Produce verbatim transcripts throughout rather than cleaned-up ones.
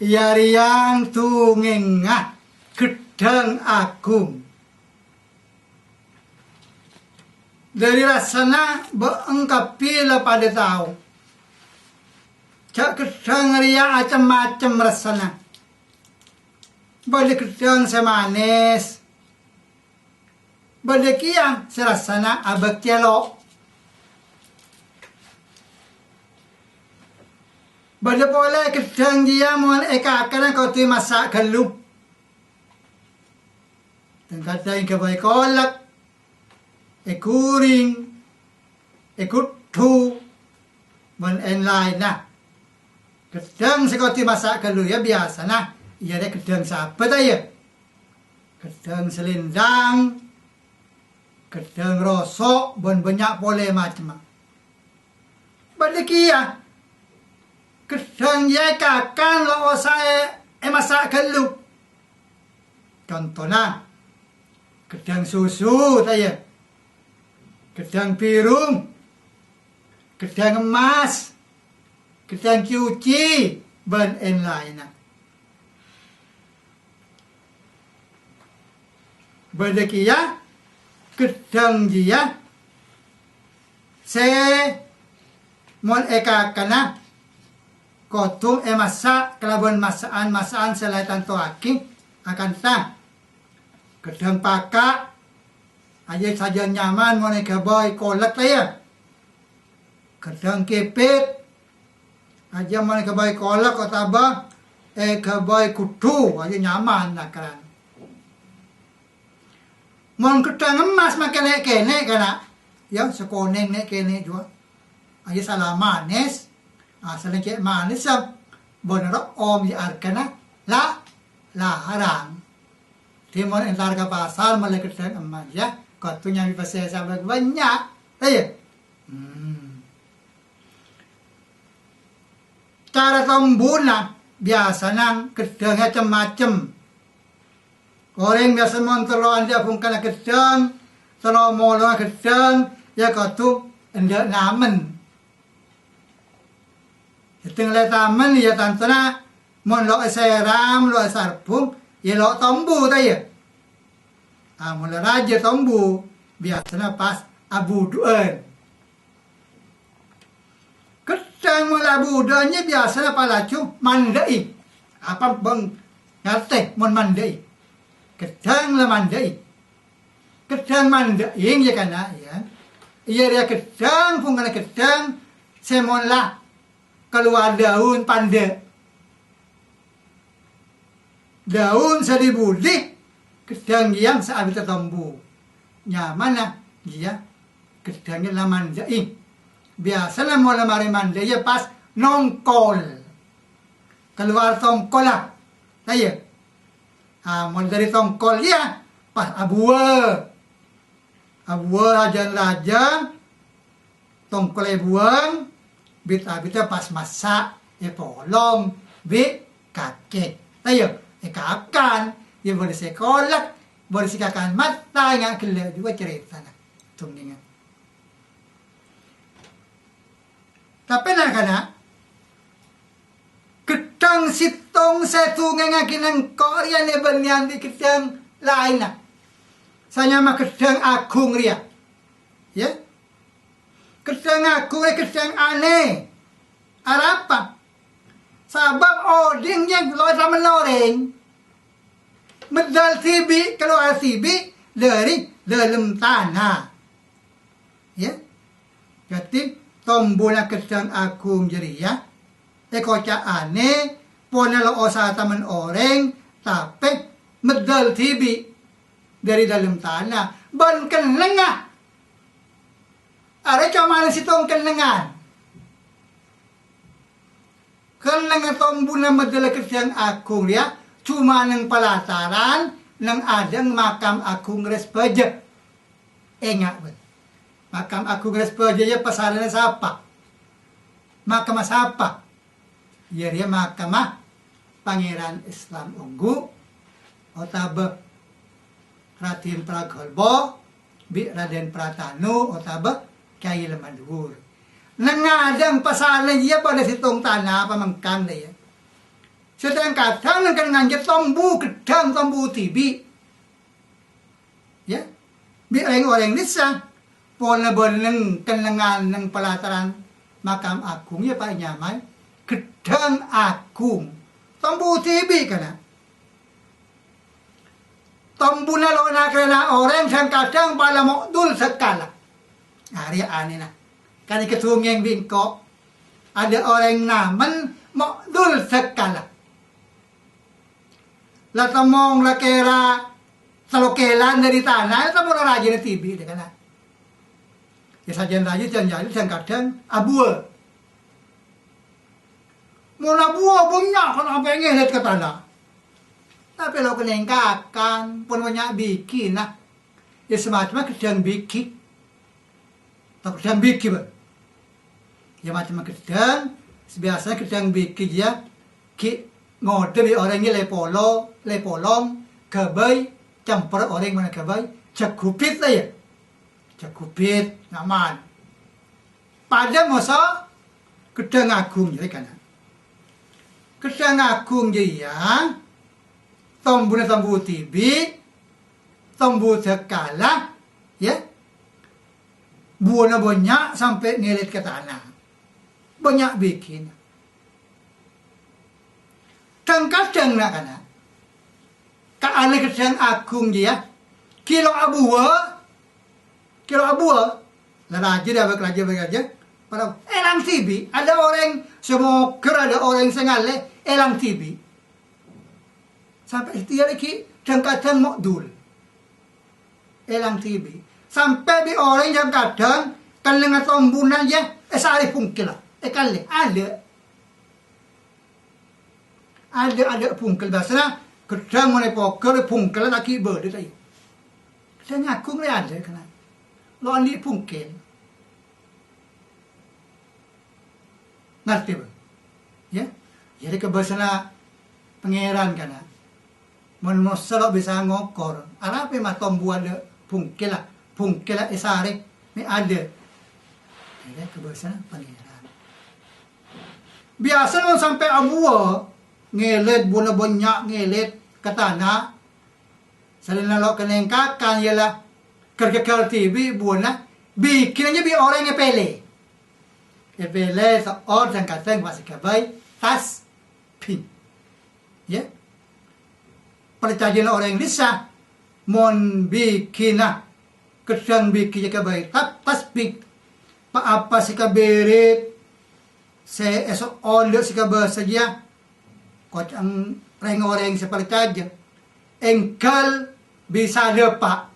Iyâ rèya dungèngnga ghâddhâng aghung. Dhâri rassana bâ'na kabbhi la padâ tao, jhâ' ghâddhâng rèya cem-macem rassana. Bâdâ ghâddhâng sè manès, bâdâ kèya sè rassana abâk cèlo'. Bâdâ polè ghâddhâng jiyâ mon èkakana kodhu èmassa' ghâllu. Dhâng-kadhâng èghâbây kolek, èghuring, èghuddhu, bân èn-laènna. Ghâddhâng sè kodhu èmassa' ghâllu, yâ, biyasana, iyâ rèya ghâddhâng sè abâ', yâ. Ghâddhâng salèndang, ghâddhâng roso', bân bânnya' polè macemma. Bâdâ kèya ghâddhâng jiyâ èkakan lo' osa è-, èmassa' ghâllu. Contona, ghâddhâng susu, ta' iyâ? Ghâddhâng bhirung, ghâddhâng emmas, ghâddhâng cuci, bân èn-laènna. Bâdâ kèya ghâddhâng jiyâ sè mon èkakana kodhu èmassa' kalabân massa'an-massa'an sè la ètantowaghi, akanta ghâddhâng paka', ajiyâ sajân nyaman mon èghâbây kolek, ta' iyâ? Ghâddhâng kèpèt, ajiyâ mon èghâbây kolek otabâ èghâbây ghuddhu, ajiyâ nyaman lakaran. Mon ghâddhâng emmas makè nè'-kènè', kana', yâ, sakonèng nè'-kènè' juwâ. Ajiyâ sala manès, asalla cè' manès, bân ro'om jiyâ arghâna la-, larang. Dhâddhi mon entar ka pasar mellè ghâddhâng emmas, yâ, kodhu nyambi pèssè sè bânnya', ta' iyâ? Hmm. Cara tombuna biyasana ghâddhângnga cem-macem. Orèng biyasa mon terro anḍi' abhungkana ghâddhâng, terro molonga ghâddhâng, yâ kodhu enḍâ' namen. Sèttong la tamen, yâ tantona mon lo' èsèram, lo' èsarbung, yâ lo' tombu, ta' iyâ? Ah, mon la rajâ tombu, biyasana pas abudhu'ân. Ghâddhâng mon la abudhu'ân, yâ biyasana pas laju manḍâ'i. Apa bâ'na ngartè mon manḍâ'i? Ghâddhâng la manḍâ'i. Ghâddhâng manḍâ'ing, yâ, kana', yâ. Iyâ rèya ghâddhâng, bhungkana ghâddhâng sè mon la kalowar ḍâun panḍâ'. Ḍâun sè ḍi-buḍi, ghâddhâng jiyâ sè abit tombu. Nyamana jiyâ ghâddhângnga la manḍâ'ing. Biyasana mon la marè manḍâ'i, yâ pas nongkol. Kalowar tongkolla, ta' iyâ? Ah, mon ḍâri tongkol, yâ, pas abuwâ. Abuwâ rajân-rajân, tongkolla èbuwâng, bit-abittâ pas massa' èpolong bi' kakè. Ta' iyâ, èkakan, yâ bâḍâ sè kolek, bâḍâ sè kakan matta, ènga' ghellâ' juwâ carètana. Dongèngnga. Tapè, na'-kana', ghâddhâng sèttong sè èdhungèngngaghi nèng ko' rèya nè bânnèyan bi' ghâddhâng laènna. Sè nyama ghâddhâng aghung rèya. Yâ. Ghâddhâng aghung rèya ghâddhâng anè. Arapa? Sabâb oḍing nyèng lo' ètamen orèng. Meddhâl dhibi', kalowar dhibi' ḍâri ḍâlem tana. Yâ. Dhâddhi, tombuna ghâddhâng aghung jârèya èkoca' anè, polana lo' osa tamen orèng, tapè meddhâl dhibi' ḍâri ḍâlem tana, bân kennengnga. Arèya coma sèttong kennengngan. Kennengnga tombuna meddhâl ghâddhâng aghung rèya coma nèng palataran nèng aḍâ'na makam aghung Rès Bâjâ. Ènga', bân. Makam aghung Rès Bâjâ rèya pasarèna sapa? Makamma sapa? Iyâ rèya makamma Pangèran Islam Ongghu, otabâ Radèn Pragalpa, bi' Radèn Pratanu, otabâ Kyai Lemadhuwur. Nèng aḍâ'na pasarèna jiyâ paḍâ sèttong tana pamengkang, yâ. Dhâddhi kadhâng nèng kennengngan jâ tombu ghedhâng, tombu dhibi'. Yâ, bi' rèng-orèng Lissa, polana bânnè kennengngan nèng palataran makam aghung, yâ, pa' ènyamaè ghedhâng aghung. Tombu dhibi', kana'. Tombuna lo' nakarana orèng sè kadhâng pala mo'dul sakala. Arèya anèna. Kan èkadhungngèng bi' engko'. Adâ' orèng namen mo'dul sakala. La temmong la kèra tello kèlan dâri tana, la temmong la rajâna dhibi', dâ' kana'. Yâ, sajân rajâ, jân jâli, jân kadhâng abuwâ. Mon abuwâ bânnya' kan ampè ngèlèt ka tana. Tapè lo' kennèng kakan, pon bânnya' bigina. Yâ, samacemma ghedhâng bigi. Tao ghedhâng bigi, bâ'? Yâ, macemma ghedhâng, sabiyasana ghedhâng bigi, yâ, ghi' ngodâ bi' orèng lè polo-, lè polong, ghâbây, campor orèng bân ghâbây, jhâghubit la, yâ. Jhâghubit, nyaman. Padâ moso ghedhâng aghung jârèya, kana'. Ghedhâng aghung jârèya tombuna tombu dhibi', tombu sakala, yâ. Buwâna bânnya' sampè' ngèlèt ka tana. Bânnya' bigina. Dhâng-kadhâng na'-kana'. Ka anè ghedhâng aghung jârèya. Ghi' lo' abuwâ. Ghi' lo' abuwâ. La rajâ dâ' abâ' rajâ, abâ' rajâ. Padâ èlang dhibi'. Adâ' orèng sè mogher, adâ' orèng sè ngalè, èlang dhibi'. Sampè' satèya ghi' dhâng-kadhâng mo'dul. Èlang dhibi'. Sampè' bi' orèng dhâng-kadhâng kennengngan tombuna jâ èsarè bhungkella, èkalè. Adâ'. Adâ', adâ' bhungkel. Biyasana ghedhâng mon èpogher bhungkella ta' ghi' bâdâ, ta' iyâ? Ghedhâng aghung rè adâ', kana'. Lo' andi' bhungkel. Ngartè, bâ'? Yâ? Jârèya kabâsana Pangèran, kana'. Mon manossa lo' bisa ngokor, arapa ma' tombu adâ' bhungkella, bhungkella èsarè, mè' adâ'. Jârèya kabâsana Pangèran. Biyasana mon sampè' abuwâ, ngèlèt, buwâna bânnya' ngèlèt ka tana, Salèna lo' kennèng kakan, yâ la ghâr-ghâghâr dhibi' buwâna, bigina jâ bi' orèng èpèlè. Èpèlè so'on dhâng-kadhâng pas èghâbây tasbih. Yâ. Parcajâna orèng Lissa, mon bigina, ghedhâng bigi jâ èghâbây tab-, tasbih, pa-apa sè èkabârât, sè èso'on dâ' sè kabâsa jâ, koca'na rèng-orèng sè parcajâ, èngghâl bisa dâpa'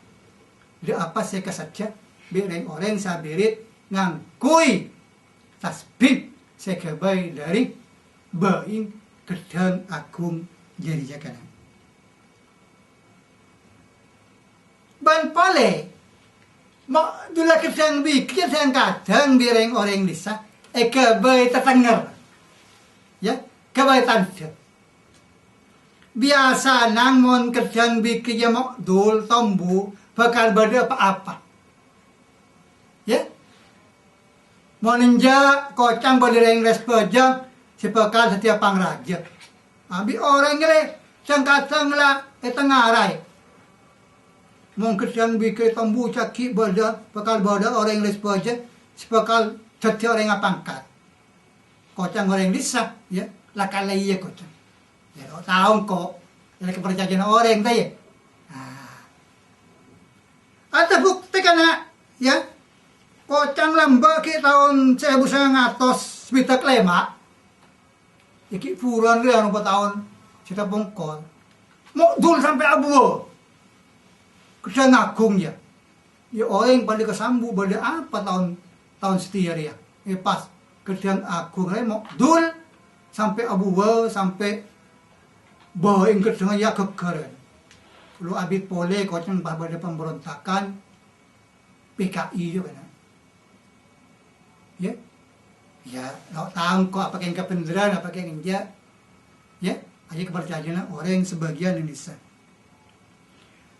dâ' apa sè èkasajjhâ bi' rèng-orèng sè abârât ngangghuy tasbih sè èghâbây dâri bâi ghedhâng aghung jârèya, kana'. Bân polè, mo'dul ghedhâng bigi jâ dhâng-kadhâng bi' rèng-orèng Lissa èghâbây tatengnger. Yâ, ghâbây tandhâ. Biyasana mon ghedhâng bigi jâ mo'dul tombu bhâkal bâdâ pa-apa. Yâ. Mon enjâ', koca'na bâdâ rèng lès bâjâng sè bhâkal dhâddhiyâ pangrajâ. Abi orèng rè dhâng-kadhâng la ètangaraè. Mon ghedhâng bigi tombu jâ ghi' bâdâ, bhâkal bâdâ orèng lès bâjâng sè bhâkal dhâddhiyâ orèng apangkat. Koca'na orèng Lissa, yâ, la kalè iyâ koca'na. Yâ, lo' tao engko', yâ, kaparcajâna orèng, ta' iyâ? Ah. Adâ bukti, kana', yâ. Koca'na lambâ' ghi' taon sèbu sangang atos sabidhâk lèma'. Yâ, ghi' buruwân rè, aropa taon sè tapongkol. Mo'dul sampè' abuwâ. Ghedhâng aghung, yâ. Yâ, orèng padâ kasambu bâdâ apa taon, taon satèya rèya? È, pas ghedhâng aghung rè mo'dul sampè' abuwâ, sampè' bâi ghedhângnga yâ ghâgghâr. Lo' abit polè koca'na pas bâdâ pemberontakan P K I jâ, kana'. Yâ? Yâ, lo' tao engko' apa kèng kabhendherrân, apa kèng enjâ'. Yâ, arèya kaparcajâna orèng sabâgiyân Indonesia.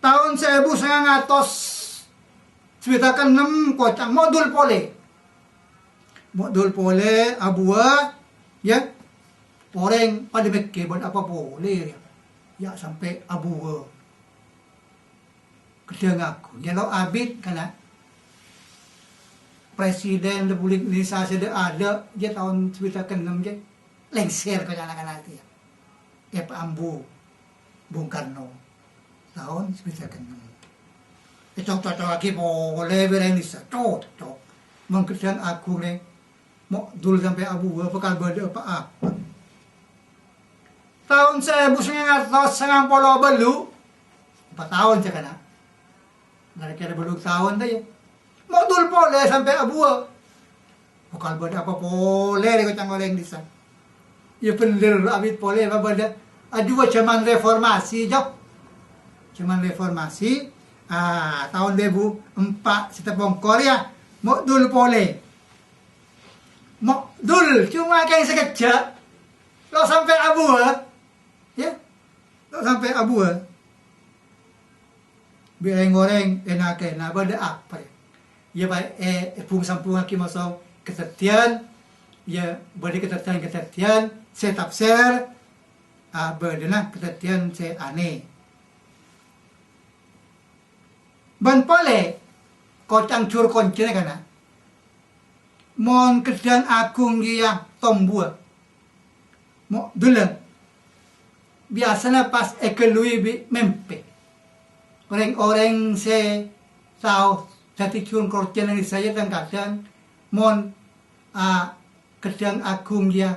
Taon sèbu sangang atos sabidhâk ennem koca'na mo'dul polè. Mo'dul polè abuwâ, yâ. Orèng padâ mèkkè bân apa polè, ya, sampè' abuwâ. Ghâḍḍhâng aghung, ya lo' abit kana'. Presiden Republik Indonesia sè ḍâ'-aḍâ', ya, taon sabidhâk ennem, ya. Lèngsèr ka na'-kana' tèya. Èpaambu Bung Karno. Taon sabidhâk ennem. Ècok-cocokaghi polè bi' rèng Indonesia. Cocok. Mon ghâḍḍhâng aghung rè, mo' dul sampè' abuwâ bhâkal bâḍâ pa-apa. Taon sèbu sanga atos sangang polo bâllu', empa' taon sè kana'. Kira-kira bâllu' taon, ta' iyâ? Mo' dul polè sampè' abuwâ. Bhâkal bâḍâ apa polè rè koca'na orèng Indonesia. Iyâ bhender, abit polè apa bâḍâ. Aḍuwâ jhâman reformasi, Jo. Jhâman reformasi, ah, taon ḍu èbu empa' sè tapongkor, ya. Mo' dul polè. Mo' dul, coma kèng sakejjhâ'. Lo' sampè' abuwâ. Ya. Lo' sampè' abuwâ. Bi' rèng-orèng èna-kèna bâḍâ apa, ya? Ya, Pak, è, è bung-sambungngaghi maso' kadhâddhiyân, ya, bâḍâ kadhâddhiyân-kadhâddhiyân sè tafsir, ah, bâḍâna kadhâddhiyân sè anèh. Bân polè, koca'na jhur koncèna kana'. Mon ghâḍḍhâng aghung rèya tombuwâ, mo' dullâ, biyasana pas èghâlluwi bi' mèmpè. Rèng-orèng sè tao dhâddhi jhur koncèna rèya dhâng-kadhâng mon, a, ghâḍḍhâng aghung rèya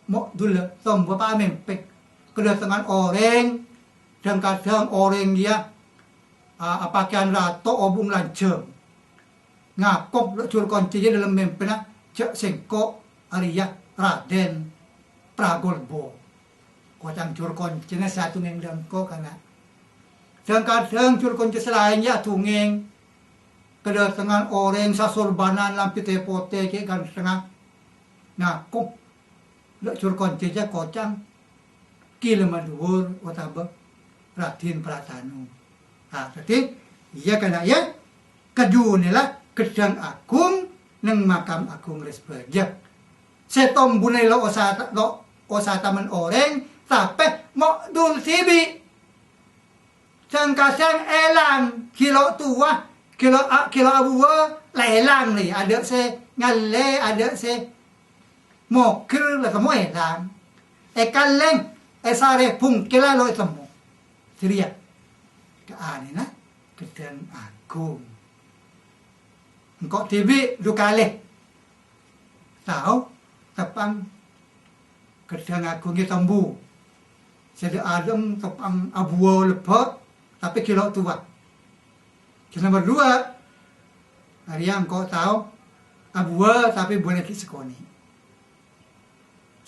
mo' dullâ tombuwâ pas mèmpè. Kadhâtengngan orèng, dhâng-kadhâng orèng rèya, a, apakèyan rato obung lanjhâng. Ngako lo' jhur koncè è ḍâlem mèmpèna jhâ' sèngko' arèya Raden Pragolbo. Koca'na jhur koncèna sè atongngèng ḍâ' engko' kana'. Dhâng-kadhâng jhur koncè sè laèn ya atongngèng. Kadhâtengngan orèng sasorbanan lambhi tè-potè ghi' ghântengnga. Ngako lo' jhur koncè jhâ' koca'na Ki Lemadhuwur otabâ Raden Pratanu. Ah, dhâddhi, iyâ kana', ya, kadhuna la ghâḍḍhâng aghung neng makam aghung Resbâjâ. Sè tombuna lo' osa-, lo' osa tamen orèng, tapè mo' dul dhibi'. Dhâng-kadhâng èlang, ghi' lo' towa, ghi' lo' a-, ghi' lo' abuwâ, la èlang, lè, aḍâ' sè ngallè, aḍâ' sè mogher, la temmo èlang. Èkallèng, èsarè bhungkella lo' ètemmo. Jârèya kaanèna ghâḍḍhâng aghung. Engko' dhibi' ḍu kalè tao teppa'na ghâḍḍhâng aghung è tombu. Sè ḍâ'-aḍâ' teppa'na abuwâ lebbâ', tapè ghi' lo' towa. Sè nomer ḍuwâ', arèya engko' tao abuwâ, tapè buwâna ghi' sakonè'.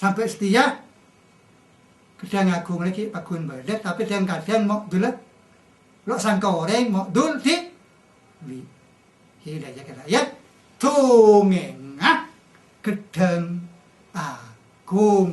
Sampè' satèya, ghâḍḍhâng aghung rè ghi' pagghun bâḍâ, tapè dhâng-kadhâng mo' dullâ, lo' sangka orèng mo' dul dhibi'. Iyâ, iyâ, iyâ. Tongèngnga ghâḍḍhâng aghung.